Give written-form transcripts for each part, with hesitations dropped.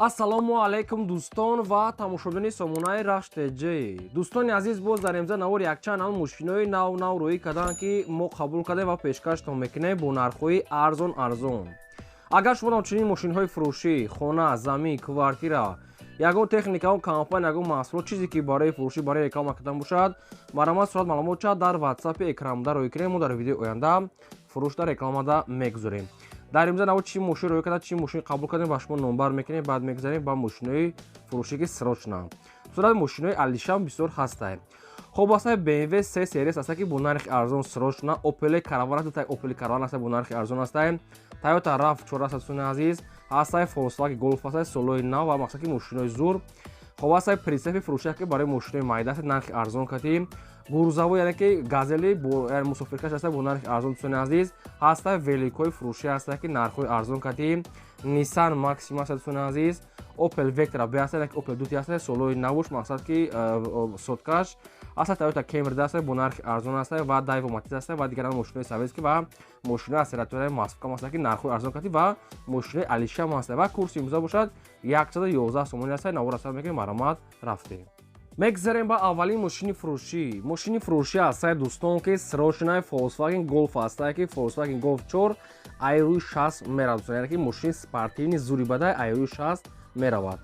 Ассалому алайкум, дӯстон ва тамошобини сомонаи Рахш ТЖ. Дӯстони азиз, боз дар имза навор якчанд ҳам мошинои нав нав рӯӣ карданд, ки мо қабул кардем ва пешкаштон мекунем бо нархҳои арзон арзон. Агар шумо чунин мошинҳои фурӯшӣ, хона, замин, квартира, ягон техника, компания, ягон маҳсулот, чизе ки барои фурӯшӣ, барои реклама кардан бошад, марҳамат, сурат маълумотча дар ватсапи экранбуда рӯй кунем. Мо дар видеои оянда фурӯшда, рекламада мегузорем. Дар имза наво чӣ мошин рӯй карда, чӣ мошин қабул кардем, ба шумо номбар мекунем. Баъд мегузарем ба мошинои фурӯшӣ, ки срочно сурат мошинои алишам бисёр ҳастай. Хоб, ҳастай BMW 3 Series аста, ки бо нархи арзон срочно, Opel Caravana, дута Opel Caravana аста, бо нархи арзон ҳастай, Toyota RAV4 аста, дӯстони азиз, ҳастай Volkswagen Golf ҳастай, солои нав ва мақсад ки мошинои зур. Хоб, ҳастай прицепи фурӯшӣ, ки барои мошинои майда аст, нархи арзон кати грузовой, яъне ки газели мусофиркаш аста, бо нархи арзон, дӯстони азиз. Ҳастай великҳои фурӯшӣ ҳаста, ки нархҳои арзон кати Nissan Maxima аста, дӯстони азиз, Opel Vectra B аста, яке Opel Duty аста, солои навуш, мақсад ки соткаш аста, Toyota Camry аста, бо нархи арзон аста ва Daewoo Matiz аста ва дигар мошинои советский ва мошинои акселератори Москва аста, ки нархҳои арзон кати ва мошинои алишам аста ва курси имрӯза бошад 111 сомонӣ аста. Навор аста мекунем, марҳамат, рафтем. Мегзарем ба аввалин мошини фурӯшӣ. Мошини фурӯшӣ ҳастае, дӯстон, ки срочный Volkswagen Golf ҳастае, ки Volkswagen Golf 4 ай рӯи 60 меравад, яъне ки мошини спортивный зури бадай, ай рӯи 60 меравад.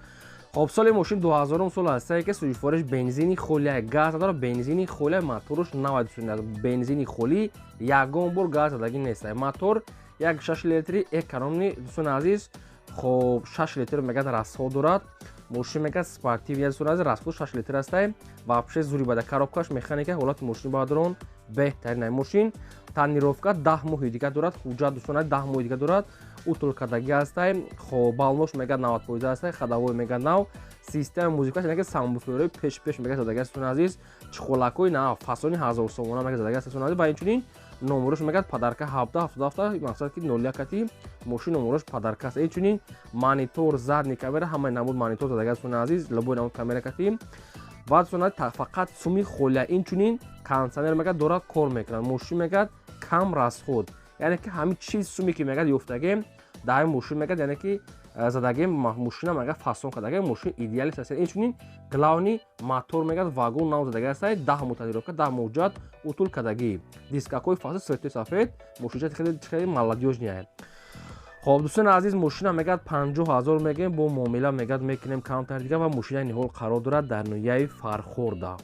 Хоб, соли мошин 2000 сол ҳастае, ки сӯзишвориш бензини холия, газ надорад, бензини холия, моторуш навад, бензини холӣ, ягон бор газ задагӣ нест. Мотор 1,6 литри, экономный, дӯстони азиз. Хоб, 6 литр мегӯяд расход дорад мошин, мегӯяд спортивный, дӯстони азиз, расход 6 литр ҳастай. Вообще зури бада, коробкаш механика, ҳолати мошини баъдорон беҳтарин. Мошин тонировка 10 моҳи дигар дорад, ҳуҷҷат, дӯстон, 10 моҳи дигар дорад, утул кардагӣ ҳастай. Хоб, баллош мегӯяд 90% ҳастай, ходовой мегӯяд нав, система музикаш, яъне ки сабвуферҳои пеш пеш мегӯяд задагӣ аст, дӯстони азиз, чехолакҳои нав, фасони 1000 сомона мегӯяд задагӣ аст, дӯстони азиз. Ва инчунин номерош мегӯяд подарка 17 77, мақсад ки 01 кати мошин номерош подарка аст. Инчунин монитор, задний камера, ҳамаи намуд монитор задагӣ аст, дӯстони азиз, любой намуд камера кати ва, дӯстони, фақат суми холия. Инчунин кондиционер мегӯяд дорад, кор мекунад. Мошин мегӯяд кам расход, яъне ки ҳамин чиз суме ки мегӯяд ёфтагем дар ҳамин мошин, мегӯяд, яъне ки задагем мошина, мегӯяд фасон кардагем, мошин идеалист аст. Инчунин главный мотор мегӯяд вагон нав задагӣ аст, 10 моҳ тонировка, 10 моҳ ҳуҷҷат, утул кардагӣ, дискакҳои фасли светои сафед, мошинча хеле хеле молодёжный. Хоб, дӯстони азиз, мошина мегӯяд 50 000 мегӯем, бо муомила мегӯяд мекунем камтар дигар. Ва мошинаи ниҳол қарор дорад дар ноҳияи Фархорда.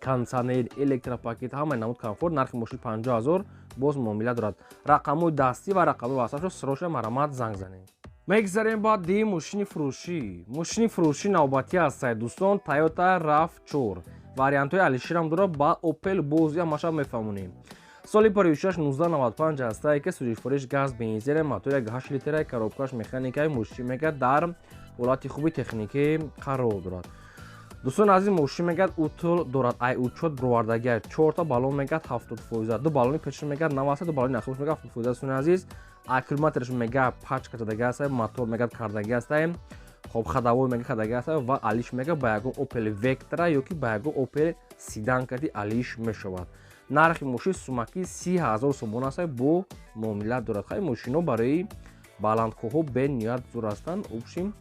Кондиционер, электропакет, ҳамаи намуд комфорт. Нархи мошин 50 000, боз муомила дорад. Рақамҳои дастӣ ва рақамҳои ватсапшо срочно, марҳамат, занг занед. Мегзарем ба дии мошини фурӯшӣ. Мошини фурӯшӣ навбатӣ ҳастае, дӯстон, Toyota RAV4, вариантҳои алиширам дорад ба Opel, боз ямаша мефаҳмонем. Соли парвишаш 1995 ҳастае, ки сӯзишвориш газ, бензин, мотор 1,8 литра, коробкаш механикаи. Мошин мегӯяд дар ҳолати хуби техникӣ қарор дорад, дӯстони азиз. Мошин мегӯяд утул дорад, ай учёт бировардагия, чорта баллон мегӯяд 70%, ду баллони пешаш мегӯяд нав аста, ду баллони ахирш мегӯяд 70%, дӯстони азиз. Аккумулятораш мегӯяд пачка задагӣ аста, мотор мегӯяд кардагӣ аста. Хоб, ходовой мегӯяд кардагӣ аста ва алиш мегӯяд ба ягон Opel Vectra ё ки ба ягон Opel седан кати алиш мешавад. Нархи мошин сумаки 30 000 сомон аста, бо муомила дорад. Хай, мошино барои баландкӯҳҳо бениҳоят зур ҳастанд. Общем,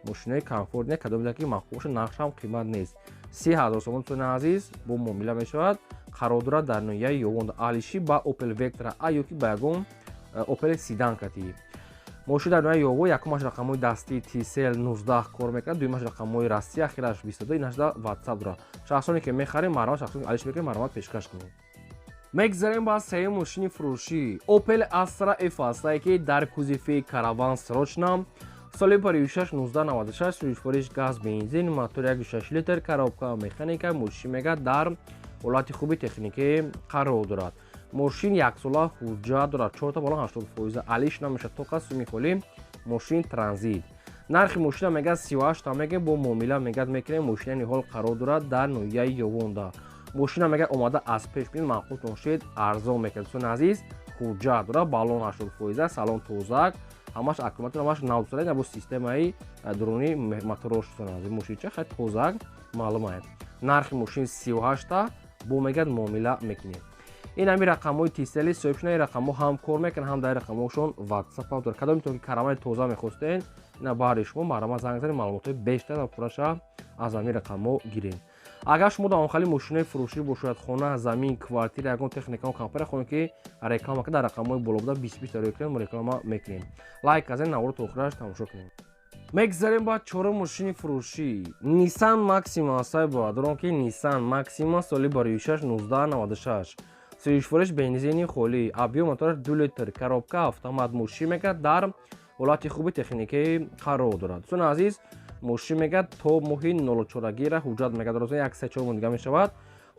мошинои комфортный, кадоме ки маъқул бошад, нархшам қимат нест, 30 000 сомон, дӯстони азиз, бо муомила мешавад. Қарор дорад дар ноҳияи Ёвон, алиши ба Opel Vectra А ё ки ба ягон Opel седан кати. Мошин дар ноҳияи Ёво. Якумаш рақамҳои дастии Tcell 19 кор мекунад, дуюмаш рақамҳои Россия, ахираш 22, инашда WhatsApp дорад. Шахсоне ки мехарем, марҳамат, шахсоне ки алиш мекунем, марҳамат, пешкаш кунем. Мегзарем ба сеюм мошини фурӯшӣ. Opel Astra F ҳастае, ки дар кузови караван срочно, соли парвишаш 1996, сӯзишвориш газ, бензин, мотор 1,6 литр, коробка механика. Мошин мегӯяд дар ҳолати хуби техникӣ қарор дорад. Мошин яксола ҳуҷҷат дорад, чорта баллон 80%, алиш намешавад, тоқа суми холӣ, мошин транзит. Нархи мошина мегӯяд 38 мегӯем, бо муомила мегӯяд мекунем. Мошина ниҳол қарор дорад дар ноҳияи Ёвонда. Мошина мегӯяд омада аз пеш бин, маъқултон шед, арзон мекунад, дӯстони азиз. Ҳуҷҷат дорад, баллон 80%, салон тозак, ҳамаш аккумулятор, ҳамаш нав дӯстон, бо системаи дуруни моторош, дӯстони азиз. Мошинча хеле тозак маълум аст. Нархи мошин 38-та, бо мегӯяд муомила мекунем. Ин ҳами рақамҳои Tcell соҳибшуна, ин рақамҳо ҳам кор мекунанд, ҳам дар рақамҳошон WhatsApp ҳам дорад. Кадометон ки каравани тоза мехостен. Ина баҳри шумо марҳамат занг занед, маълумотҳои бештар ва пурраша аз ҳамин рақамҳо гиред. Агар шумо дар онхали мошинои фурӯшӣ бошад, хона, замин, квартира, ягон техника, компания хоҳем ки реклама ки дар рақамҳои боло буда 20 20 рӯй кунем, реклама мекунем. Лайк казен, наворо то охираш тамошо кунем. Мегзарем ба чорум мошини фурӯшӣ. Nissan Maxima асай бародарон ки Nissan Maxima соли бароишаш 1996. Сӯзишвориш бензини холӣ, объём мотораш 2 литр, коробка автомат, мошин мегад дар ҳолати хуби техникӣ қарор дорад. Дӯстони азиз, мошин мегад то моҳи 04-гира ҳуҷҷат мегад роза 1-3-4 моҳ дига мешавад.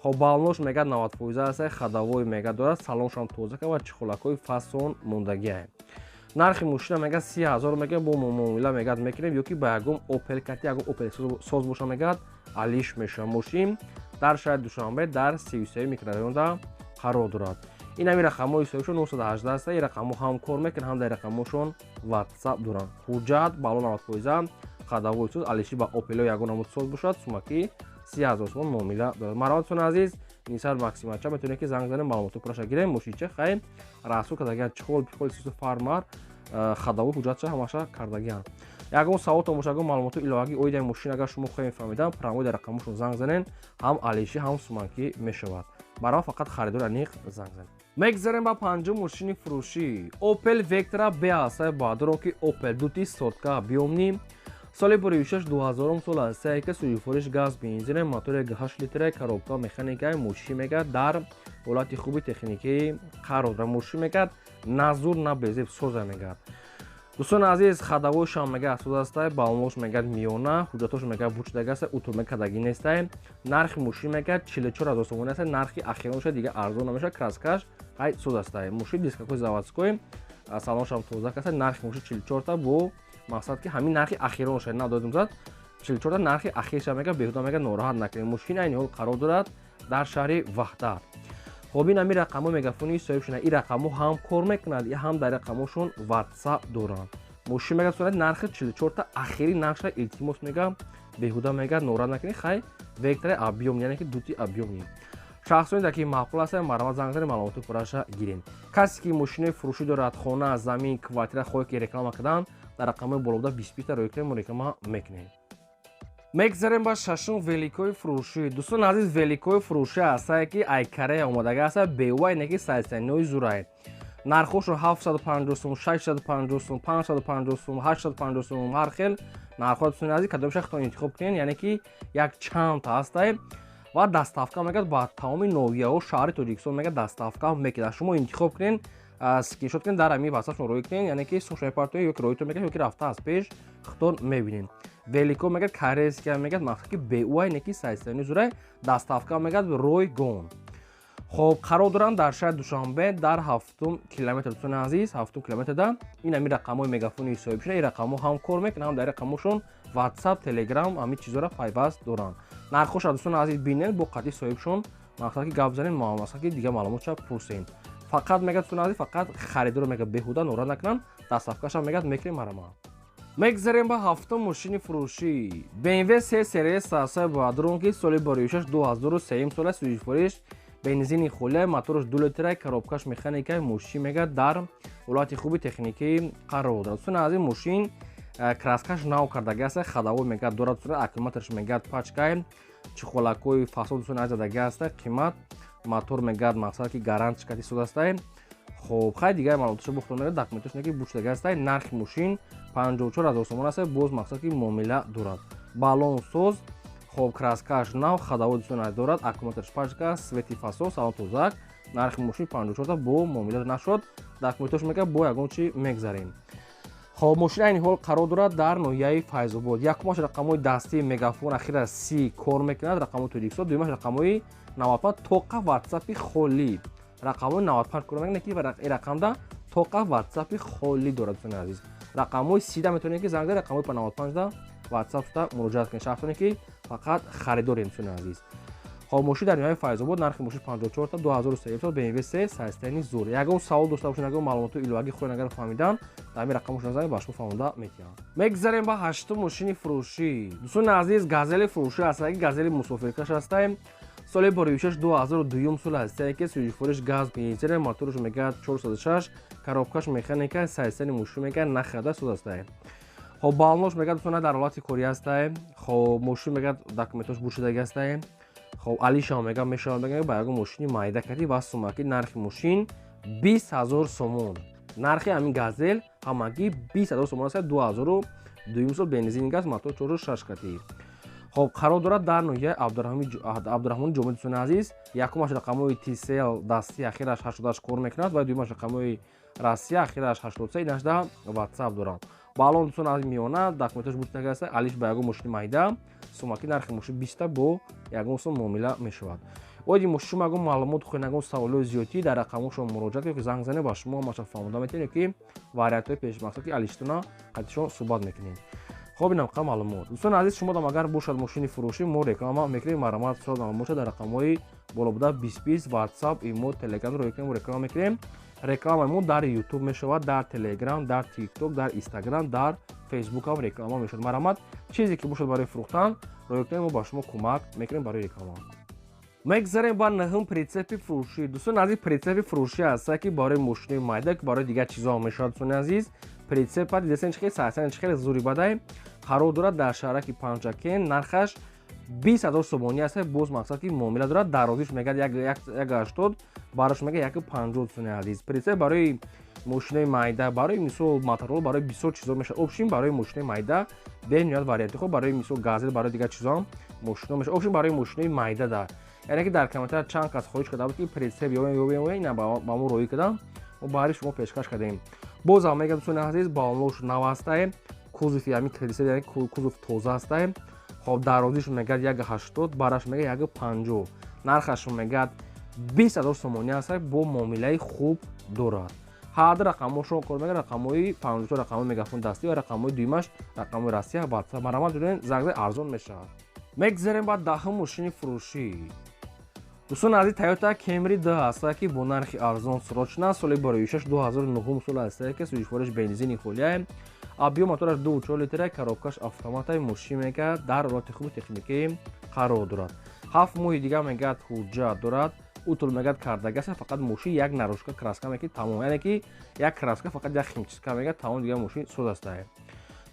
Хоб баллош мегад 90% аст, ходовой мегад дорад, салоншам тоза ва чехолакҳои фасон мондагиа. Нархи мошина мегад 30 000 мегад, бо муомила мегад мекунем ё ки ба ягон Opel кати, ягон Opel соз боша мегад алиш мешавад. Мошин дар шаҳри Душанбе дар 33 микрорайонда қарор дорад. Ин ҳамин рақамҳои ҳисобишон 918 аст. Ин рақамҳо ҳам кор мекунанд, ҳам дар рақамҳошон WhatsApp доранд. Ҳуҷҷат балло 90%, ходовой соз, алиши ба Opel ягон намуд соз бошад, сумаки 30 000 сомон муомила дорад. Марҳамат, дӯстони азиз, Nissan Maxima ча метавонед ки занг занед, маълумоти пурраша гирем. Мошинча хай расул кардагиан, чехол пихол сису фармар, ходовой ҳуҷҷатша ҳамаша кардагиан. Ягон саволтон бошад, ягон маълумоти иловагӣ оиди мошин агар шумо хоҳем фаҳмидан, прямой дар рақамҳошон занг занед, ҳам алиши ҳам суманкӣ мешавад. Барои фақат харидори аниқ занг занед. Мегзарем ба панҷум мошини фурӯшӣ. Opel Vectra B ҳастай бародарон ки Opel дути сотка объёмный, соли буришаш 2000 сол аст, ки сӯзишвориш газ бензин, мотори 8 литра, коробка механика, мошин мегад дар ҳолати хуби техникӣ қарор дорад. Мошин мегад назур на безеб соза мегад. Дӯстони азиз, ходовойшам мегад соз астай, баллош мегад миёна, ҳуҷҷатош мегад бучдаги аст, утурма кардагӣ нестай. Нархи мошин мегад 44 000 сомонӣ аст, нархи ахиронша дига арзон намешавад, краскаш ай соз астай. Мошин дискакои заводской, салоншам тоза аст, нархи мошин 44 та бо мақсад ки ҳамин нархи ахиронша надодум зад 44 та нархи ахирша мегад, беҳуда мегад нороҳат накунед. Мошин айни ҳол қарор дорад дар шаҳри Ваҳдат. Хоб ин ҳамин рақамҳо мегафони соҳибшона, ин рақамҳо ҳам кор мекунад, ҳам дар рақамҳошон WhatsApp доранд. Мошин мегад сурат нархи 44 та ахири нархша, илтимос мега беҳуда мегад нороҳат накунед. Хай Вектра объём, яъне ки дути объёмный. Шахсоне ки маъқул аст, марҳамат занг занед, маълумоти пурраша гиред. Касе ки мошинои фурӯшӣ дорад, хона, замин, квартира хоҳед ки реклама кардан, дар рақамҳои боло буда 20 та рӯй кунем, мо реклама мекунем. Мегзарем ба шашум великои фурӯшӣ. Дӯстони азиз, великои фурӯшӣ ҳастае ки ай Корея омадага аста, бевай не ки сайсаниҳои зурай. Нархҳошон 750 сум, 650 сум, 550 сум, 850 сум, ҳар хел нархҳо. Дӯстони азиз, кадомша худтон интихоб кунед, яъне ки як чандта ҳастае ва доставка мегад ба тамоми ноҳияҳо шаҳри Тоҷикистон мегад доставка мекунад. Шумо интихоб кунед, скриншот кунед, дар ҳамин ватсапшон рӯй кунед, яъне ки сумша мепартоед ё ки роитон мегад, ё ки рафта аз пеш худтон мебинед. Велико мегад корейския мегад, мақсад ки беуай не ки сайсани зурай, доставка мегад ройгон. Хоб қарор доранд дар шаҳри Душанбе дар ҳафтум километр. Дӯстони азиз, ҳафтум километрда ин ҳамин рақамҳои мегафони ҳисобишуда, ин рақамҳо ҳам кор мекунанд, ҳам дар рақамҳошон WhatsApp, Telegram ҳамин чизҳоро пайваст доранд. Нархҳоша, дӯстони азиз, бинед, бо қатъи соҳибшон мақсад ки гап занед, мақсад ки дигар маълумотша пурсед. Фақат мегад, дӯстони азиз, фақат харидоро мегад беҳуда нороҳат накунанд, доставкаша мегад мекунем марҳамат. Мегзарем ба ҳафтум мошини фурӯшӣ. BMW 3 серия сасай бародарон ки соли бароишаш 2003 сола, сӯзишвориш бензини холия, мотораш 2 литра, коробкаш механика, мошин мегад дар ҳолати хуби техникӣ қарор дорад. Дӯстони азиз, мошин краскаш нав кардаги аст, ходовой мегад дорад, аккумуляторш мегад пачкай, чехолакҳои фасон, дӯстони азиз, задаги аст, қимат мотор мегад мақсад ки гарантиш кати соз астай. Хоб хай дигар маълумоташо бухтон мегад, документаш ки бучдаги астай. Нархи мошин 54 000 сомон аст, боз мақсад ки муомила дорад. Баллон соз, хоб краскаш нав, ходовой, дӯстони азиз, дорад, аккумуляторш пачка, свети фасон, салон тозак. Нархи мошин 54 та бо муомила нашуд, документаш мегад бо ягон чи мегзарем. Хоб мошин айни ҳол қарор дорад дар ноҳияи Файзобод. Якумаш рақамҳои дастии мегафон ахира си кор мекунад, рақамҳои Тоҷикистон, дуюмаш рақамҳои 95 тоқа ватсапи холӣ, рақамҳои 95 кор мекунад, ки ин рақамда тоқа ватсапи холӣ дорад. Дӯстони азиз, рақамҳои сида метавонед ки занг занед, рақамҳои 95да ватсап шуда муроҷиат кунед, шахсоне ки фақат харидорем, дӯстони азиз. Хоб мошин дар ноҳияи Файзобод, нархи мошин 54 та, 2003 сол, BMW 3 сайстани зур. Ягон савол дошта бошед, ягон маълумоти иловагӣ хоҳед агар фаҳмидан, дар ҳамин рақамҳошон занед, ба шумо фаҳмонда метиҳам. Мегзарем ба ҳаштум мошини фурӯшӣ. Дӯстони азиз, газели фурӯшӣ аст, газели мусофиркаш ҳастаем, соли боришаш 2002 сол аст, ки сӯзишвориш газ бензин, мотораш мегад 406, коробкаш механика, сайстани мошин мегад нахарда соз астае. Хоб, баллонош мегӯяд, дӯстона, дар ҳолати корӣ ҳастае. Хоб, мошин мегӯяд, документош бушидаги ҳастае. Хоб, алишам мегӯяд, мешавад, мегӯяд, ба ягон мошини майда кардӣ ва сумаки. Нархи мошин 20 000 сомон. Нархи ҳамин Газел ҳамагӣ 20 000 сомон аст. 2002 сол, бензин, газ, мотор чору шаш катӣ. Хоб, қарор дорад дар ноҳияи Абдурраҳмони Ҷомӣ. Дӯстони азиз, якумаш рақамҳои Тисел дастӣ, ахираш 88 кор мекунад ва дуюмаш рақамҳои Россия, ахираш 83, инашда Ватсап дорам. Баллон, дӯстон, аз миёна, документош бутагаста, алиш ба ягон мошини майда, сумаки. Нархи мошин биста, бо ягон сум муомила мешавад. Оиди мошин шумо ягон маълумот хоҳед, ягон саволҳои зиёдтӣ, дар рақамҳошон муроҷиат кунед, ки занг занед, ба шумо ҳамаша фаҳмода метавонед, ки вариантҳои пешмақсад, ки алиштона қатишон суҳбат мекунед. Хоб, инам қа маълумот. Дӯстони азиз, шумодам агар бошад мошини фурӯшӣ, мо реклама мекунем. Марҳамат, суол бошад, дар рақамҳои боло буда 20 20 Ватсап, Имо, Телеграм ро мекунем, реклама мекунем. Рекламаи мо дар Ютуб мешавад, дар Телеграм, дар Тикток, дар Инстаграм, дар Фейсбук ҳам реклама мешавад. Марҳамат, чизе ки бошад барои фурӯхтан, роя кунем, мо ба шумо кӯмак мекунем барои реклама. Мегзарем ба наҳум прицепи фурӯшӣ. Дӯстони азиз, прицепи фурӯшӣ ҳаста, ки барои мошини майда, ки барои дигар чизҳо мешавад. Дӯстони азиз, прицепа дидесен, чи хеле сарсани, чи хеле зури бадай. Қарор дорад дар шаҳраки Панҷакен. Нархаш 20 000 сомонӣ аст. Боз мақсад ки муомила дорад. Дарозиш мегӯяд 1,80, бараш мегӯяд 1,50. Дӯстони азиз, прицеп барои мошинои майда, барои мисол моторол, барои бисёр чизо мешавад. Общем, барои мошинои майда бениҳоят варианти хуб, барои мисол Газел, барои дигар чизоам мошино мешавад. Общем, барои мошинои майда да, яъне ки дар комментария чанд кас хоҳиш карда буд, ки прицеп ёбем, ёбем, ина ба мо роҳӣ кардам, мо баҳри шумо пешкаш кардем. Бозам мегӯям, дӯстони азиз, баллонош нав ҳастае, кузови ҳамин прицеп, яъне кузов тоза ҳастае. Хоб, дарозиш мегӯяд 1,80, бараш мегӯяд 1,50. Нархаш мегӯяд 20 000 сомонӣ аст, бо муомилаи хуб дорад. Ҳар рақамҳошон кор мегӯяд: рақамҳои 54 рақамҳои Мегафон дастӣ ва рақамҳои дуюмаш рақамҳои Россия, Ватсап. Марҳамат, дӯрен занг, арзон мешавад. Мегзарем ба даҳум мошини фурӯшӣ. Дӯстони азиз, Тойота Кемри д ҳаста, ки бо нархи арзон, срочно. Соли барои 6 2009 сол ҳаста, ки сӯзишвориш бензини холия, объём мотораш 2,4 литра, коробкаш автоматай. Мошин мегӯяд, дар ҳолати хуби техникӣ қарор дорад. 7 моҳи дига мегӯяд, ҳуҷҷат дорад. Утул мегӯяд, кардагаса, фақат мошин як наружка краска мекунад, тамом. Яъне ки як краска, фақат як химчистка мегӯяд, тамом, дигар мошин соз астае.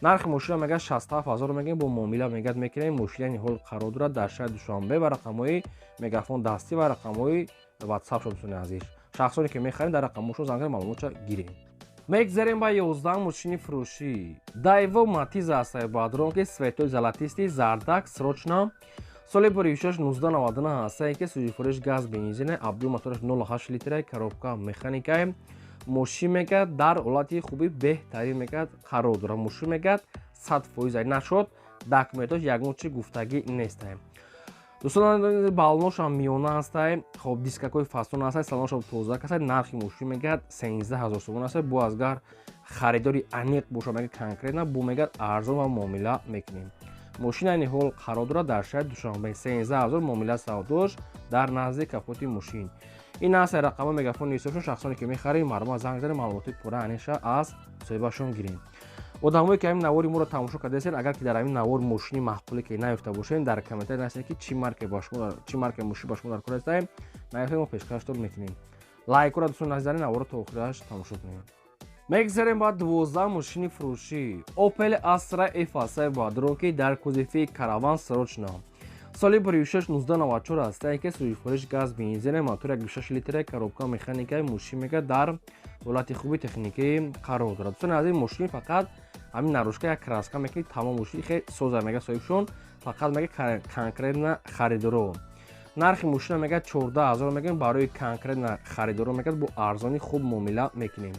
Нархи мошина мегӯяд, 67 000 мегӯем, бо муомила мегӯяд, мекунем. Мошинани ҳол қарор дорад дар шаҳри Душанбе ва рақамҳои Мегафон дастӣ ва рақамҳои Ватсап шуд. Дӯстони азиз, шахсоне ки мехарем, дар рақамҳошон занг зада, маълумотша гирем. Мегзарем ба 11 мошини фурӯшӣ. Дайво Матиза астае, бадрон, ки цветои золотистый, зардак, срочно. Соли баришаш 1999 ҳастае, ки сӯзишвориш газ, бензина, объём мотораш 0,8 литра, коробка механикае. Мошин мегӯяд, дар ҳолати хуби беҳтарин мегӯяд, қарор дорад. Мошин мегӯяд, 100% нашуд, документош ягон чи гуфтагӣ нестае. Дӯстон, баллоношам миёна ҳастае. Хоб, дискакҳои фасон ҳастае, салоншам тоза касай. Нархи мошин мегӯяд, 13 000 сомон ҳастае. Бо азгар харидори аниқ боша, мегӯяд, конкретно бо мегӯяд, арзон ва муомила мекунем. Мошин айни ҳол қарор дорад дар шаҳри Душанбе. 13 000 муомила савдош, дар назди капоти мошин. Ин аст рақамҳои Мегафон ҳисобшон. Шахсоне ки мехарем, марҳамат, занг занед, маълумоти пурра аниша аз соҳибашон гирем. Одамое ки ҳамин навори моро тамошо кардаестед, агар ки дар ҳамин навор мошини маъқуле ки наёфта бошед, дар комментария нависед, ки чӣ марка ба шумо, чӣ марка мошин ба шумо дар кор ҳастаем, наёфтед, мо пешкаштон мекунем. Лайкора, дӯстони азизани, наворо то охираш тамошо кунем. Мегзарем ба 12 мошини фурӯшӣ. Опел Астра Ф ҳастаи, бадрон, ки дар кузови Караван, срочно. Соли баришаш 1994 ҳастае, ки сӯзишвориш газ, бензина, мотор 1,6 литра, коробка механика. Мошин мегӯяд, дар ҳолати хуби техникӣ қарор дорад. Дӯстони азиз, мошин фақат ҳамин наружка як краска мекунед, тамом, мошин хеле соза, мегӯяд соҳибшон, фақат мегӯяд, конкретно харидоро. Нархи мошина мегӯяд, 14 000 мегӯем, барои конкретно харидоро мегӯяд, бо арзони хуб муомила мекунем.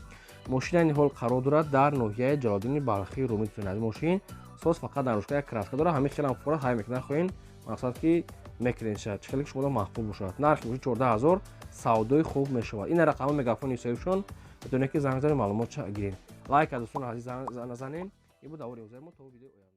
Мошин айни ҳол қарор дорад дар ноҳияи Ҷалолиддини Балхӣ, Румӣ. Дӯстони азиз, мошин соз, фақат наружка як краска дорад. Ҳамин хелам фора ҳай мекунад, хоҳем мақсад ки мекунед, шад чӣ хеле ки шуморо маъқул бошад. Нархи мошин 14 000, савдои хуб мешавад. Ин рақамҳои Мегафони соҳибшон, метавонед ки занг занед, маълумотша гиред. Лайка, дӯстони азиз, назанем. Ин буд давори мо то видеои оянда.